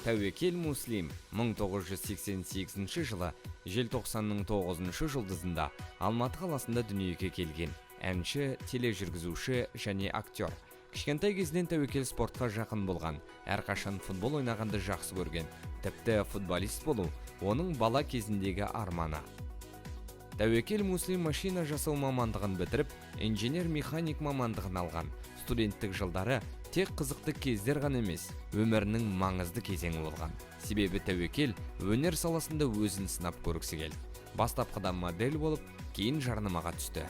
Тәуекел Муслим 1988 жылы желтоқсанның 9 жұлдызында Алматы қаласында дүниеге келген әнші, тележүргізуші және актер. Кішкентай кезінен Тәуекел спортқа жақын болған, әрқашан футбол ойнағанды жақсы көрген. Тіпті футболист болу оның бала кезіндегі арманы. Тәуекел Муслим машина жасау мамандығын бітіріп, инженер-механик мамандығын алған. Студенттік жылдары тек қызықты кездер ғана емес, өмірінің маңызды кезеңі болған. Себебі Тәуекел өнер саласында өзін сынап көргісі келді. Бастапқыда модель болып, кейін жарнамаға түсті.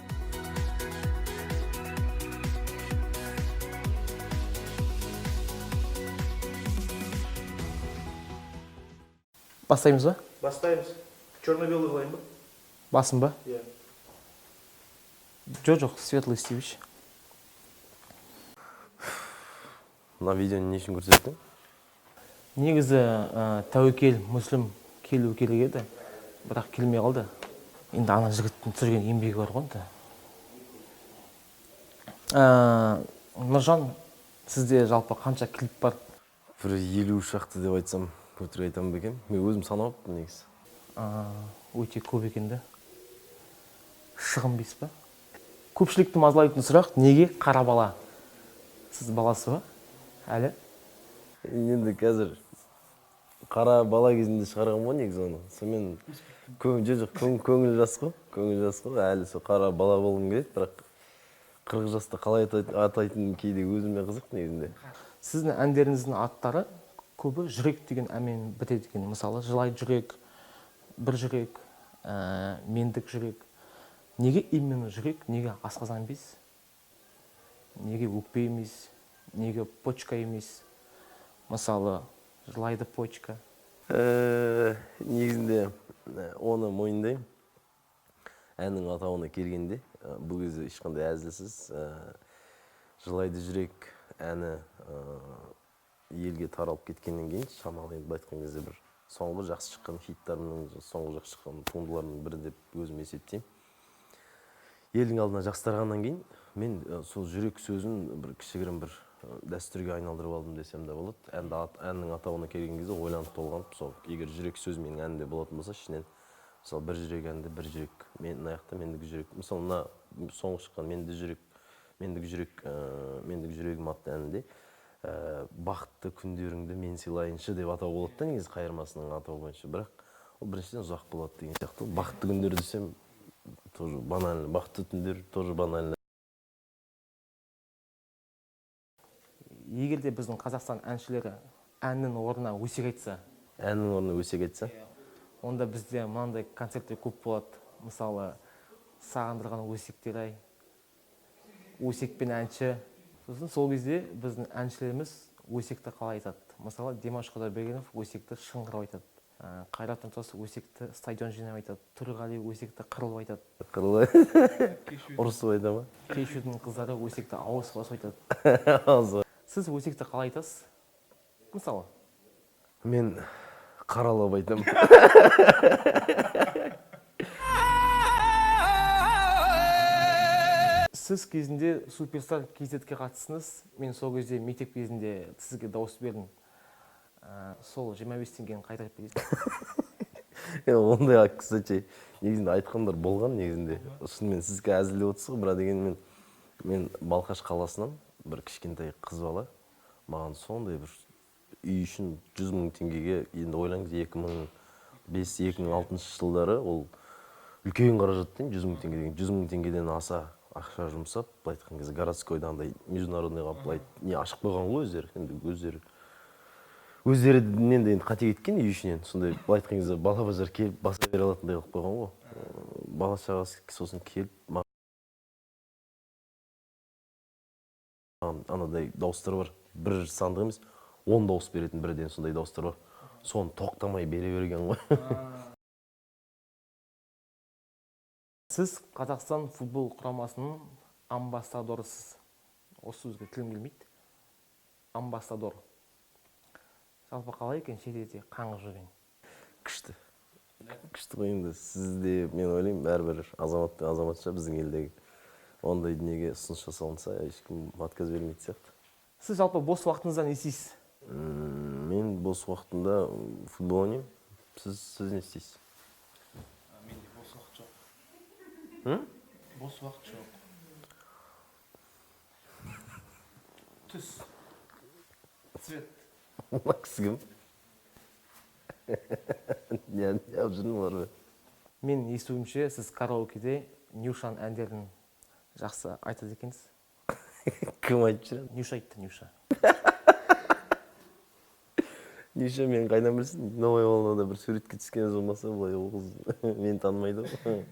Бастаймыз ба? Бастаймыз. Черно-белый қылайын ба? Басым ба? Иә. Жоқ, светлый істейінші. Мына видеоны не үшін көрсеттің? Негізі Тәуекел Мүслім келу керек еді, бірақ келмей қалды. Енді ана жігіттің түсірген еңбегі бар ғой енді. Нұржан, сізде жалпы қанша клип бар? Бір 50 шақты деп айтсам, өтірік айтамын ба екен? Мен өзім санамаппын негізі. Өте көп екен да. Шығын бес па? Көпшілікті мазалайтын сұрақ, неге қара бала? Сіз баласы ба? Әлі? Енді қазір қара бала кезінде шығарған ғой негізі оны. Сонымен жоқ, көңіл жас қой, көңіл жас қой. Әлі сол қара бала болғым келеді, бірақ 40 жаста қалай атайтыным кейде өзіме қызық негізінде. Сіздің әндеріңіздің аттары көбі жүрек деген әнмен бітеді екен. Мысалы, жылайды жүрек, бір жүрек, мендік жүрек. Неге именно жүрек, неге асқазан емес, неге өкпе емес, неге почка емес? Мысалы, жылайды почка. Негізінде оны мойындаймын. Әннің атауына келгенде, бұл кезде ешқандай әзілсіз, жылайды жүрек әні елге таралып кеткеннен кейін, шамалы енді былай айтқан кезде бір соңғы жақсы шыққан хиттарымның, соңғы жақсы шыққан туындыларымның бірі деп өзім есептеймін. Елдің алдына жақсы тарағаннан кейін мен сол жүрек сөзін бір кішігірім бір дәстүрге айналдырып алдым десем де болады. Әннің атауына келген кезде ойланып толғанып, сол егер жүрек сөзі менің әнімде болатын болса, ішінен мысалы бір жүрек әнінде бір жүрек, мен мына жақта мендік жүрек, мысалы мына соңғы шыққан менді жүрек, мендік жүрек, мендік жүрегім атты әнінде бақытты күндеріңді мен сыйлайыншы деп атау болады да негізі қайырмасының атауы бойынша, бірақ ол біріншіден ұзақ болады деген сияқты. Бақытты күндер десем тоже банально, бақытты түндер тоже банально. Егер де біздің Қазақстан әншілері әннің орнына өсек айтса, Әннің орнына өсек айтса, онда бізде мынандай концерттер көп болады. Мысалы, сағындырған өсектер ай, өсек пен әнші. Сосын сол кезде біздің әншілеріміз өсекті қалай айтады? Мысалы, Димаш Құдайбергенов өсекті шыңғырып айтады. Қайрат Нұртас өсекті стадион жинап айтады. Төреғали өсекті қырылып айтады. Қырылып ұрысып айта ма? Кешьюдің қыздары өсекті ауыз басып айтады. Ауыз. Сіз өсекті қалай айтасыз? Мысалы? Мен қаралап айтамын. Сіз кезінде Суперстар KZ-ке қатыстыңыз. Мен сол кезде мектеп кезінде сізге дауыс бердім. Сол 25 теңгені қайтарып бересіз. Ондай, кстати, негізінде айтқандар болған негізінде. Шынымен сізге әзілдеп отырсыз ғой, бірақ дегенмен мен Балқаш қаласынан бір кішкентай қыз бала маған сондай бір үй үшін 100 мың теңгеге, енді ойлаңыз, екі мың бес, екі мың алтыншы жылдары ол үлкен қаражат деймін, 100 мың теңге деген, 100 мың теңгеден аса ақша жұмсап, былай айтқан кезде городскойда андай международныйға былай не ашып қойған ғой өздері, енді өздерінен де енді қате кеткен үй ішінен, сондай былай айтқан кезде бала базар келіп баса бере алатындай қылып қойған ғой. Бала шағасы сосын келіп маған анадай дауыстар бар, бір сандық емес, 10 дауыс беретін бірден сондай дауыстар бар, соны тоқтамай бере берген ғой. Сіз Қазақстан футбол құрамасының амбассадорысыз. Осы сөзге тілім келмейді. Амбассадор. Жалпы қалай екен шетелде қаңғып жүрген? Күшті. Күшті ғой енді. Сіз де, мен ойлаймын, бәрібір азамат пен азаматша біздің елдегі ондай дүниеге ұсыныс жасалынса, ешкім отказ бермейтін сияқты. Сіз жалпы бос уақытыңызда не істейсіз? Мен бос уақытымда футбол ойнаймын. Сіз не істейсіз? Менде бос уақыт жоқ. М? Бос уақыт жоқ. Түс. Цвет. Мына кісі кім? Не неғып жүрдің олармен? Мен естуімше, сіз караокеде Нюшаның әндерін жақсы айтады екенсіз. Кім айтып жүр? Нюша айтты, Нюша. Нюша мені қайдан білсін? Новая волнада бір суретке түскеніміз болмаса, былай ол қыз мені танымайды ғой.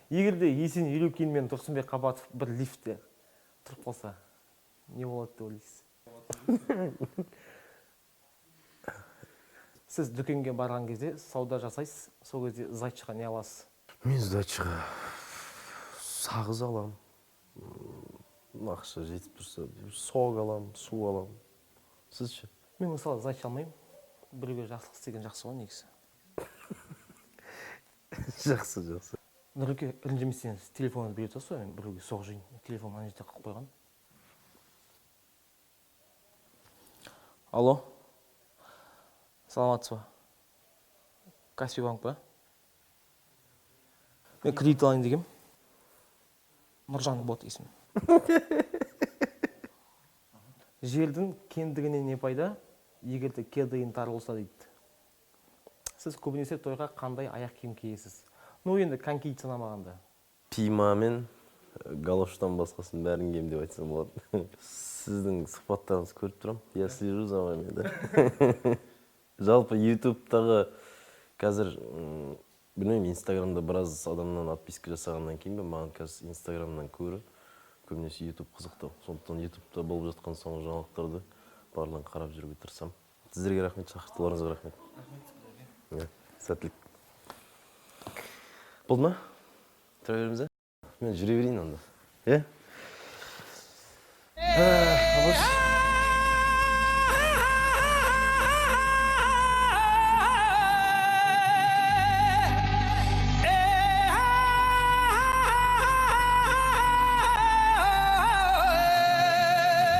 Егер де Есен Елеукин мен Тұрсынбек Қабатов бір лифтте тұрып қалса, не болады деп ойлайсыз? Сіз дүкенге барған кезде сауда жасайсыз, сол кезде сдачаға не аласыз? Мен сдачаға сағыз аламын. Ақша жетіп тұрса, сок аламын, су аламын. Сіз ше? Мен мысалы сдача алмаймын. Біреуге жақсылық істеген жақсы ғой негізі. Жақсы, жақсы. Нұреке, ренжімесеңіз, телефоныңызды бере тұрасыз ба? Мен біреуге соғып жейін. Телефон ана жерде қалып қойған. Алло. Саламатсыз ба? Каспий банк па? Мен кредит алайын дегем. Нұржан болады есімім. Жердің кеңдігінен не пайда, егер де кедейін тар болса дейді. Сіз көбінесе тойға қандай аяқ киім киесіз? Ну енді конькиді санамағанда. Пима мен галоштан басқасын бәрін киемін деп айтсам болады. Сіздің сұхбаттарыңызды көріп тұрамын. Я слежу за вами, да. Жалпы ютубтағы қазір, білмеймін, инстаграмда біраз адамнан отписка жасағаннан кейін бе, маған қазір инстаграмнан көрі көбінесе ютуб қызықтау. Сондықтан ютубта болып жатқан соңғы жаңалықтарды барлығын қарап жүруге тырысамын. Сіздерге рахмет, шақыртуларыңызға рахмет. Рахмет. Сәттілік. Болды ма? Тұра береміз, ә? Мен жүре берейін онда. Е?